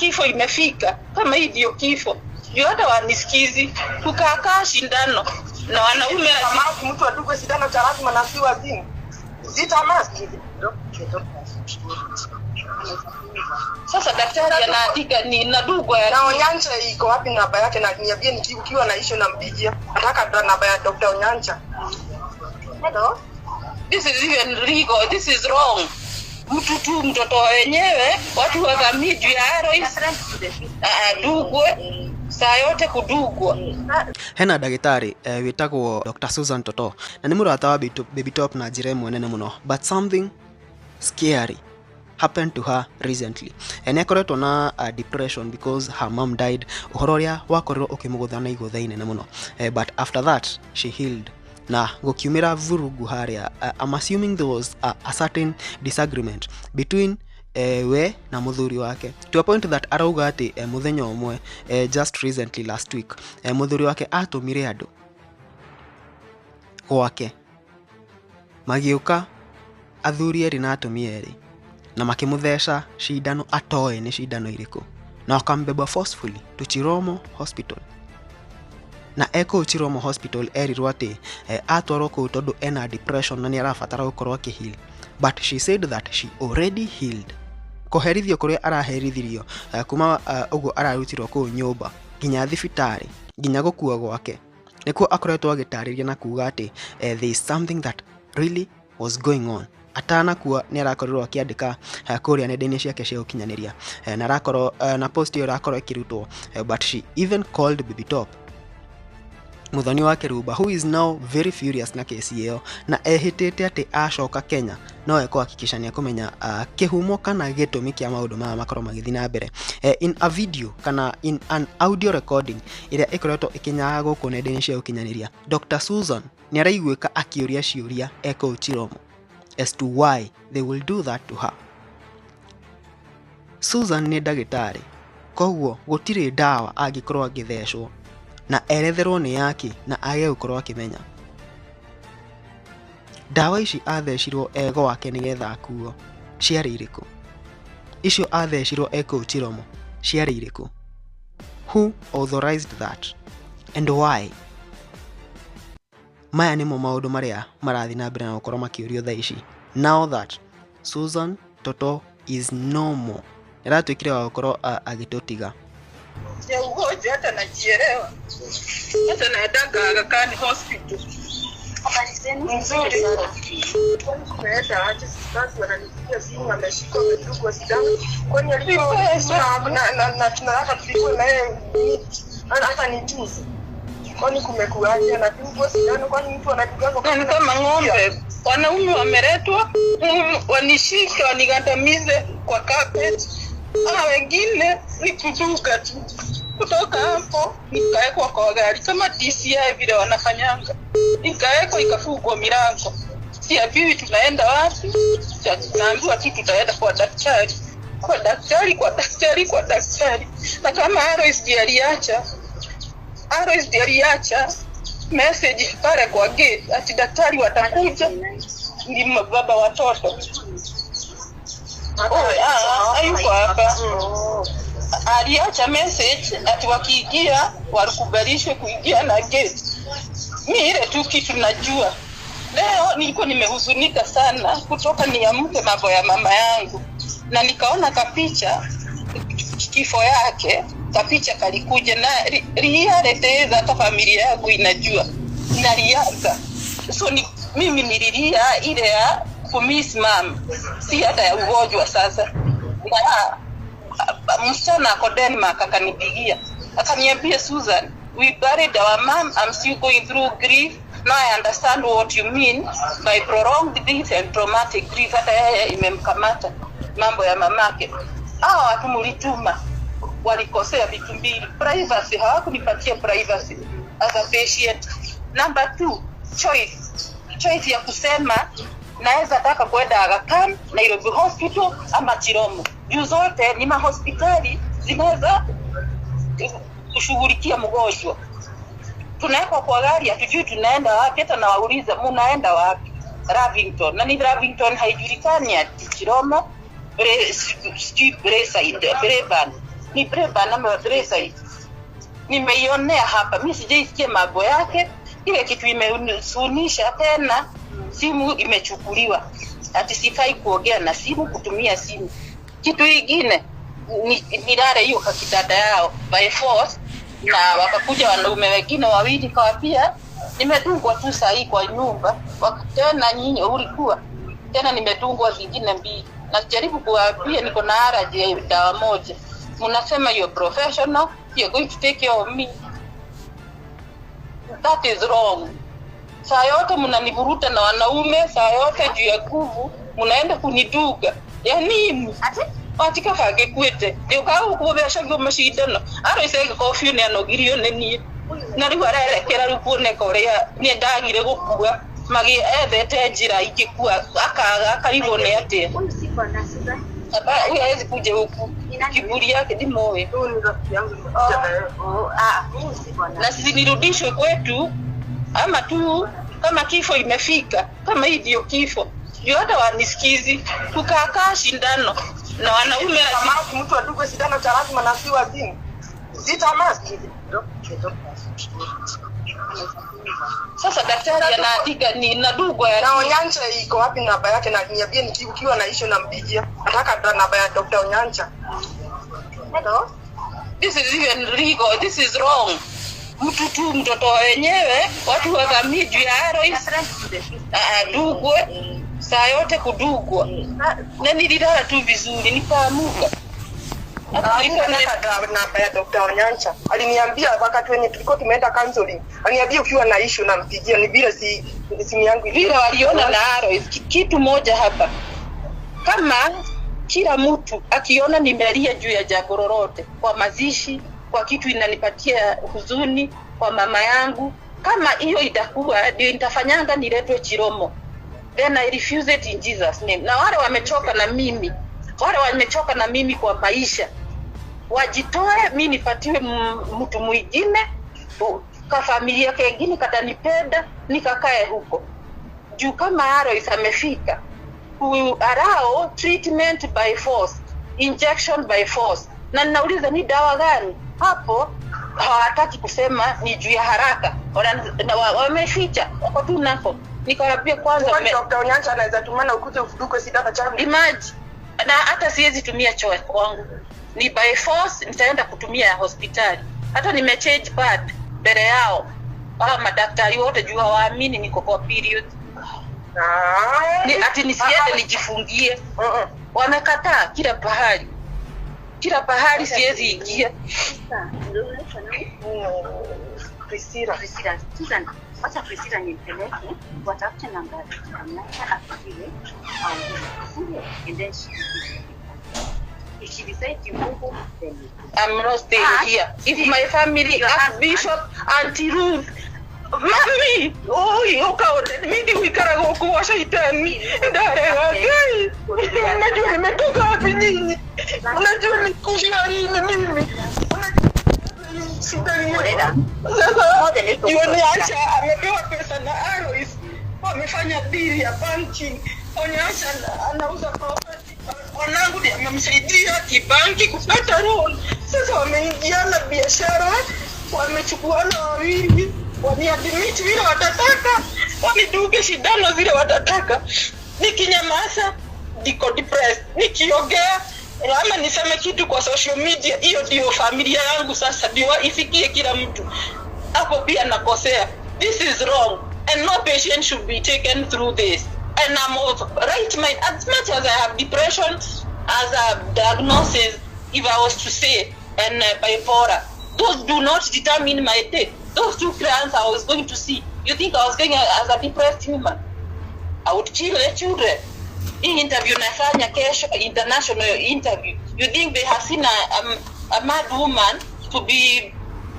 kifo imefika, kama hii ndio kifo, juu hata wanisikizi kukaa shindano na wanaume. Maski, mtu adungwe sindano cha lazima na si wazimu. Zita maski. Sasa daktari anaandika ni nadugwa ya Na Onyancha iko wapi namba yake na niambie nikiwa na issue nampigia. Nataka namba ya Dr. Onyancha. Hello. This is even legal, this is wrong. Mtu tu mtoto wa wenyewe, watu wavamie juu ya Alois, adugwe saa yote kudugwa. Hena ndagĩtarĩ wĩtagwo Dr. Susan Toto na nĩ mũrata wa Baby Top na njĩra ĩmwe nene mũno, but something scary happened to her recently. Nĩ akoretwo na depression because her mom died, ũhoro ũrĩa wakorirwo ũkĩmũgũtha na igũtha inene mũno, but after that she healed na gũkiumĩra vurugu harĩa. I'm assuming there was a certain disagreement between we na mũthuri wake to a point that arauga atĩ mũthenya ũmwe, just recently last week, mũthuri wake atũmire andũ gwake, magĩũka athuri erĩ na atumia erĩ na makĩmũtheca cindano atoĩ nĩ cindano irĩkũ na wakambeba forcefully to Chiromo Hospital. Na e kũu Chiromo Hospital erirwo atĩ atwarwo kũu tondũ ena depression na nĩ arabatara gũkorwo akĩheal, but she said that she already healed. Kũherithio kũrĩa araherithirio, kuma ũguo ararutirwo kũu nyũmba nginya thibitarĩ nginya gũkua gwake, nĩkuo akoretwo agĩtarĩria na kuga atĩ there is something that really was going on. Atanakua nĩ arakorirwo akĩandĩka kũrĩa nenda-inĩ ciake cia ũkinyanĩria, na arakorwo na post ĩyo ĩrakorwo ĩkĩrutwo, but she even called Baby Top, Muthoni wa Kĩrumba, who is now very furious na kesi ĩyo na ehĩtĩte atĩ acoka Kenya no ekũhakikisha nĩ ekũmenya kĩhumo kana gĩtũmi kĩa maũndũ maya makorwo magĩthiĩ na mbere. In a video kana in an audio recording ĩrĩa ĩkoretwo ĩkĩnyaga gũkũ nenda-inĩ cia ũkinyanĩria, Dr. Susan nĩ araiguĩka akĩũria ciũria e kũu Chiromo as to why they will do that to her. Susan nĩ ndagĩtarĩ, koguo gũtirĩ ndawa angĩkorwo agĩthecwo na eretherwo nĩ yake na age gũkorwo akĩmenya ndawa ici athecirwo e gwake nĩgetha akuo ciarĩ irĩkũ, icio athecirwo e kũu Chiromo ciarĩ irĩkũ, who authorized that and why? Maya nĩmo maũndũ marĩa marathiĩ na mbere na gũkorwo makĩũrio thaa ici now that Susan Toto is no more, nĩaratuĩkire wa gũkorwo agĩtũtiga. Ya ugonjwa hata najielewa, hata naendaga Aga Khan Hospital. Nzuri. Kumeenda aje sisters wananipigia simu ameshikwa amedungwa sindano. Kwani alikuwa na tunataka tulikuwa na yeye hata ni juzi. Kwani kumekuaje anadungwa sindano, kwani mtu anadungwa? Na ni kama ng'ombe, wanaume wameletwa wanishike wanigandamize kwa carpet, ama wengine ni kuduka tu. Kutoka hapo nikawekwa kwa gari kama DCI vile wanafanyanga, nikawekwa ikafungwa milango, siambiwi tunaenda wapi, tunaambiwa tu tutaenda kwa daktari, kwa daktari, kwa daktari, kwa daktari. Na kama Alois ndiye aliacha, Alois ndiye aliacha message pale kwa gate ati daktari watakuja, ni baba watoto. Oh, hayuko hapa. Aliacha message ati wakiingia wakubalishwe kuingia na gate. Mi ile tu kitu najua. Leo nilikuwa nimehuzunika sana kutoka niamke mambo ya mama yangu, na nikaona kapicha kifo yake, kapicha kalikuja na reality, hata familia yangu inajua naliaga. So mimi nililia ile ya kumiss mom, si hata ya ugonjwa. Sasa na msichana ako Denmark akanipigia akaniambia, "Susan, we buried our mom. I'm still going through grief. Now I understand what you mean by prolonged grief and traumatic grief." Hata yeye imemkamata mambo ya mamake. Hawa watu mlituma walikosea vitu mbili: privacy, hawakunipatia privacy as a patient. Number two, choice, choice ya kusema naweza taka kwenda Aga Khan, Nairobi Hospital ama Chiromo, juu zote ni mahospitali zinaweza kushughulikia mgonjwa. Tunawekwa kwa gari, hatujui tunaenda wapi. Hata nawauliza, "Munaenda wapi?" "Lavington." Na ni Lavington haijulikani ati Chiromo, sijui Braeside, Braeburn. Ni Breba number 3 side. Nimeionea hapa, mimi sijaisikia mambo yake. Ile kitu imesunisha tena, simu imechukuliwa. Ati sifai kuongea na simu, kutumia simu. Kitu ingine nilale hiyo kakitanda yao by force, na wakakuja wanaume wengine wawili kawapia nimedungwa tu sahii kwa nyumba. Tena nyinyi ulikuwa tena nimedungwa zingine mbili. Najaribu kuwaambia niko na allergy ya dawa moja, mnasema you're professional, you're going to take care of me. That is wrong. Saa yote mnanivuruta na wanaume, saa yote juu ya nguvu mnaenda kuniduga ya nini? Watika kagĩkuĩte ndĩũkaga gũkũthecagio macindano aroicege kobiũ nĩ anogirio nĩ niĩ na rĩu arerekera rĩu kuoneka ũrĩa nĩ ndagire gũkua magĩ ethete njĩra ingĩkua akaga akarigwo nĩ atĩa. Huyu hawezi kuja huku, kiburi yake ndimoe. Na sisi nirudishwe kwetu ama tu kama kifo imefika, kama hii ndio kifo. Juu hata wanisikizi tukakaa shindano na wanaume. Kama mtu adugwe sindano cha lazima na si wazimu. Sita mask. Sasa daktari anaandika ni nadugwa ya Na Onyancha iko wapi namba yake, na niambie nikiwa na issue nampigia. Nataka namba ya Dr. Onyancha. Hello? This is even legal. This is wrong. Mtu tu mtoto wa wenyewe watu wadhamii juu ya Alois adugwe saa yote kudugwa, na nililala tu vizuri nikaamuka. Nataka namba ya Dr. Onyancha. Aliniambia wakati wenye tulikuwa tumeenda counseling. Aliniambia ukiwa na issue nampigia, ni vile si simu yangu vile waliona na Alois kitu moja hapa, kama kila mtu akiona nimelia juu ya jambo lolote, kwa mazishi, kwa kitu inanipatia huzuni, kwa mama yangu, kama hiyo itakuwa ndio nitafanyanga niletwe Chiromo, then I refuse it in Jesus name. Na wale wamechoka na mimi, wale wamechoka na mimi kwa maisha, wajitoe, mi nipatiwe mtu mwingine, ka familia kengine katanipenda, nikakae huko juu. Kama Alois amefika ku allow treatment by force, injection by force, na ninauliza ni dawa gani hapo? Hawataki kusema, ni juu ya haraka. Wameficha, wako tu nako. Nikawambia kwanza Kwani Dr. Onyancha anaweza tumana ukuje udugwe sindano changu? Imagine, na hata siwezi tumia choo kwangu, ni by force nitaenda kutumia ya hospitali. Hata nimechange pad mbele yao hawa madaktari wote juu hawaamini niko kwa period. Ah. Ni, ati nisiende nijifungie. Mm-mm. Wamekataa kila pahali, kila pahali siwezi ingia. Priscilla. Priscilla, Susan, wacha Priscilla nimpeleke, watafute namba ya Dr. Onyancha apigiwe aongee, and then she if she decides you go home, then you go. I'm not staying Ah. here. If my family, Your Archbishop, Auntie Ruth, Mami, oi, ukaone mimi wikara gũkũ gwa shaitani ndarega Ngai. Unajua nimetoka wapi nyinyi? Unajua nikushia nini mimi? Unajua shida nini? Sasa jioni Asha amepewa pesa na Alois, wamefanya dili ya banking. Onyasha anauza property, wanangu ndiye amemsaidia kibanki kupata loan. Sasa wameingiana biashara, wamechukuana wawili, waniadmit vile watataka, waniduge shindano zile watataka. Nikinyamaza niko depressed, nikiongea ama niseme kitu kwa social media, hiyo ndio familia yangu sasa, ndio ifikie kila mtu. Hapo pia nakosea. This is wrong and no patient should be taken through this. And I'm of right mind, as much as I have depression as a diagnosis, if I was to say, and bipolar, those do not determine my day. Those two clients I was going to see, you think I was going as a depressed human? I would kill the children. Hii interview nafanya kesho, international interview. You think they have seen a mad woman to be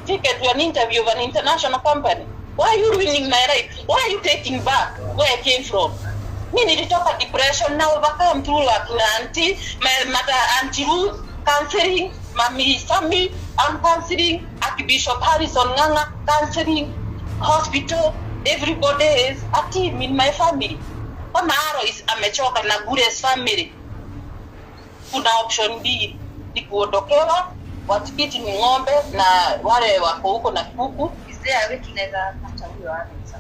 taken to an interview of an international company? Why are you ruining my life? Why are you taking back where I came from? Mi nilitoka depression na overcome through akina auntie, my mother Auntie Ruth counseling, Mami Sami I'm counseling, Archbishop Harrison Nganga counseling, hospital, everybody is a team in my family. Kama Alois amechoka na Gures family, kuna option mbili, ni kuondokewa Watikiti ni ng'ombe na wale wako huko na kuku. Is there a way tunaweza pata huyo Alex?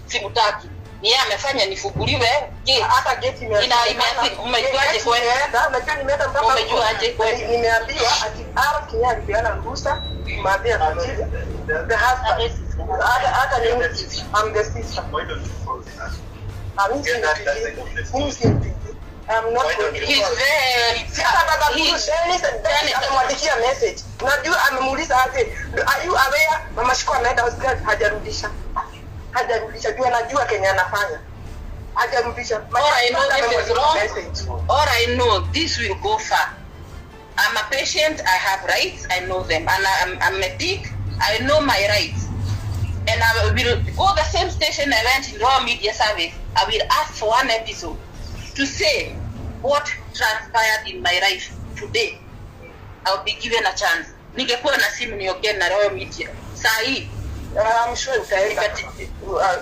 Simutaki. Ni yeye amefanya nifukuliwe. Je, Hata geti umejuaje kweli? Unajua nimeenda mpaka Umejuaje kweli? Nimeambiwa ati R Kenya alipeana ruhusa kumwambia the husband. Hata ni I'm the sister. Why don't you call the husband? I'm CMPD. I'm not going to He's call. very Sasa baba he's Dennis amemwandikia message. Unajua amemuuliza aje, are you aware mama Shiko ameenda hospitali? Hajarudisha. Hajarudisha. Juu anajua Kenya anafanya. Hajarudisha. All I know this is wrong. Message. All I know, this will go far. I'm a patient, I have rights, I know them. And I'm a dick, I know my rights. And I will go the same station I went in Raw Media Service. I will ask for one episode to say what transpired in my life today. I'll be given a chance. Ningekuwa na simu niongee na Royal Media. Saa hii I'm sure utaenda.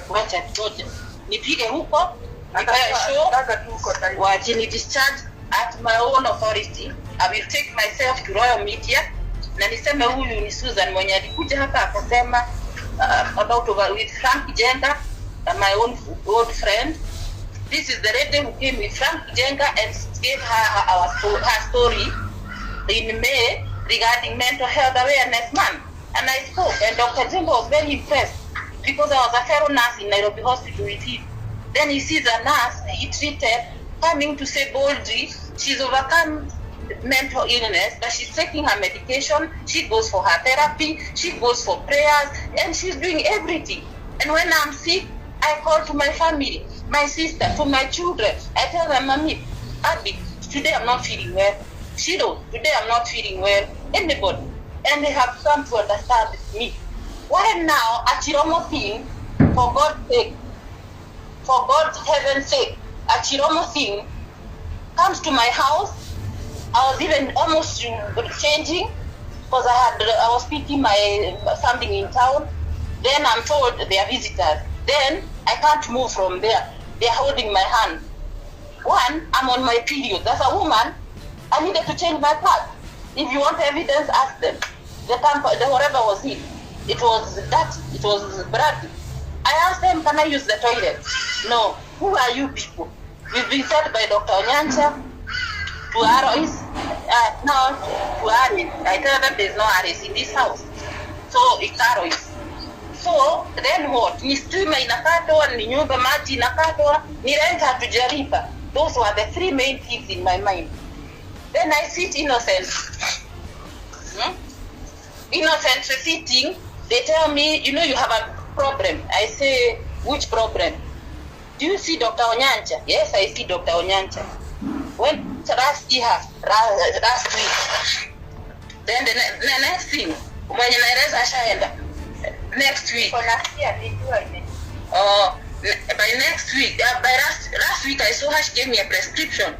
Wacha ngoja. Nipige huko, nipewe show. Nataka tu uko tayari. Wajini discharge at my own authority. I will take myself to Royal Media na niseme huyu ni Susan mwenye alikuja hapa akasema about over with Frank Jenga, my own old friend. This is the lady who came with Frank Jenga and gave her story in May regarding mental health awareness month. And I spoke, and Dr. Jenga was very impressed because I was a fellow nurse in Nairobi Hospital with him. Then he sees a nurse he treated coming to say boldly, she's overcome mental illness, but she's taking her medication, she goes for her therapy, she goes for prayers, and she's doing everything. And when I'm sick, I call to my family, my sister, to my children. I tell them, Mommy, Abby, today I'm not feeling well. Shiro, today I'm not feeling well. Anybody. And they have come to understand me. Why now, a Chiromo thing, for God's sake, for God's heaven's sake, a Chiromo thing comes to my house. I was even almost changing because I was picking my something in town. Then I'm told they are visitors. Then I can't move from there. They are holding my hand. One, I'm on my period. As a woman, I needed to change my pad. If you want evidence, ask them. The tamper, the whatever was it. It was dirty. It was bloody. I asked them, can I use the toilet? No. Who are you people? We've been sent by Dr. Onyancha to Arois. No, to Aris. I tell them there's no Aris in this house. So it's Arois. So then what? Ni stima inakatwa, ni nyumba maji inakatwa, ni rent hatujalipa. Those were the three main things in my mind. Then I sit innocent. Innocent sitting, they tell me, you know, you have a problem. I say, which problem? Do you see Dr. Onyancha? Yes, I see Dr. Onyancha. When last year, last week. Then the next thing, mwenye naeleza ashaenda. Next week. By next week, by last week I saw her, she gave me a prescription.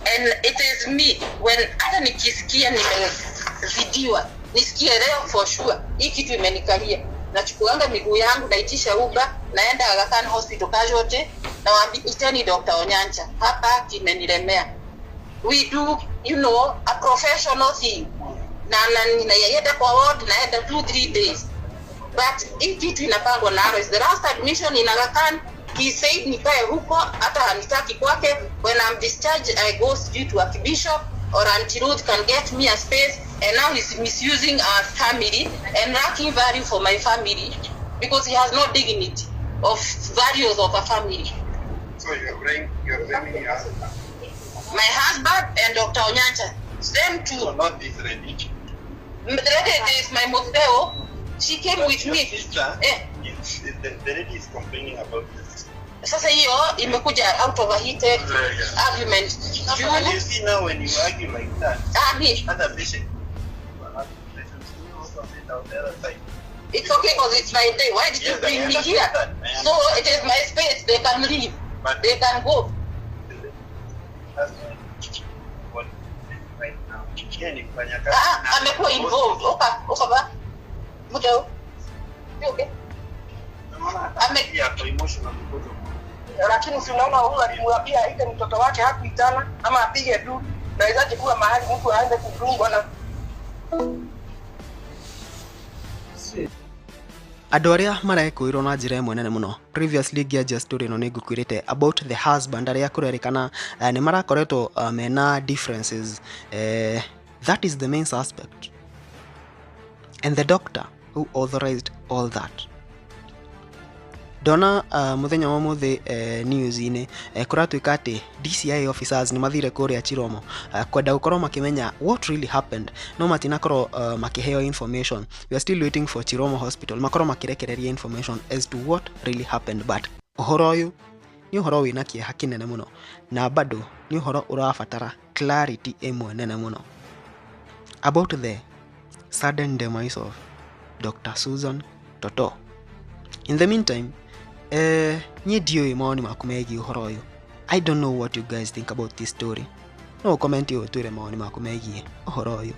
And it is me, when hata nikisikia nimezidiwa, nisikie leo for sure, hii kitu imenikalia. Nachukuanga miguu yangu, naitisha Uber, naenda Aga Khan Hospital casualty, nawaambia iteni Dr. Onyancha, hapa kimenilemea. We do, you know, a professional thing. Na naenda kwa ward, naenda 2-3 days. But hii kitu inapangwa na Arois. The last admission in Aga Khan, he said nikae huko, hata hanitaki kwake. When I'm discharged, I go due to Archbishop or Auntie Ruth can get me a space. And now he's misusing our family and lacking value for my family because he has no dignity of values of a family. So you're blaming your husband? My husband and Dr. Onyancha. Them two. So not this lady. The lady is my mother. She came but with me. Sister, the lady is complaining about this. Sasa hiyo imekuja out of a heated argument. And you see now when you argue like that, other patients, it's okay because it's my day. Why did you bring me here? So it is my space. They can leave. But they can go. Amekuwa involved. Okay, ba. Mutao. Okay. Lakini si unaona huyu alimwambia aite mtoto wake hakuitana ama apige tu. Nawezaje kuwa mahali mtu aanze kudungwa na Andũ arĩa marekũĩrwo na njĩra ĩmwe nene mũno, previously ngĩanjia story ĩno nĩ ngũkwĩrĩte about the husband arĩa kũrerĩkana nĩ marakoretwo mena differences. That is the main suspect and the doctor who authorized all that. Ndona mũthenya wa ũmũthĩ news-inĩ kũratuĩka atĩ DCI officers nĩ mathire kũrĩa Chiromo kwenda gũkorwo makĩmenya what really happened, no matinakorwo makĩheo information. We are still waiting for Chiromo Hospital makorwo makĩrekereria information as to what really happened, but ũhoro ũyũ nĩ ũhoro wĩna kĩeha kĩnene mũno na bado nĩ ũhoro ũrabatara clarity ĩmwe nene mũno about the sudden demise of Dr. Susan Toto. In the meantime, niĩ ndiũĩ mawoni maku megiĩ ũhoro ũyũ. I don't know what you guys think about this story. No ũcomment ũtwĩre mawoni maku megiĩ ũhoro ũyũ.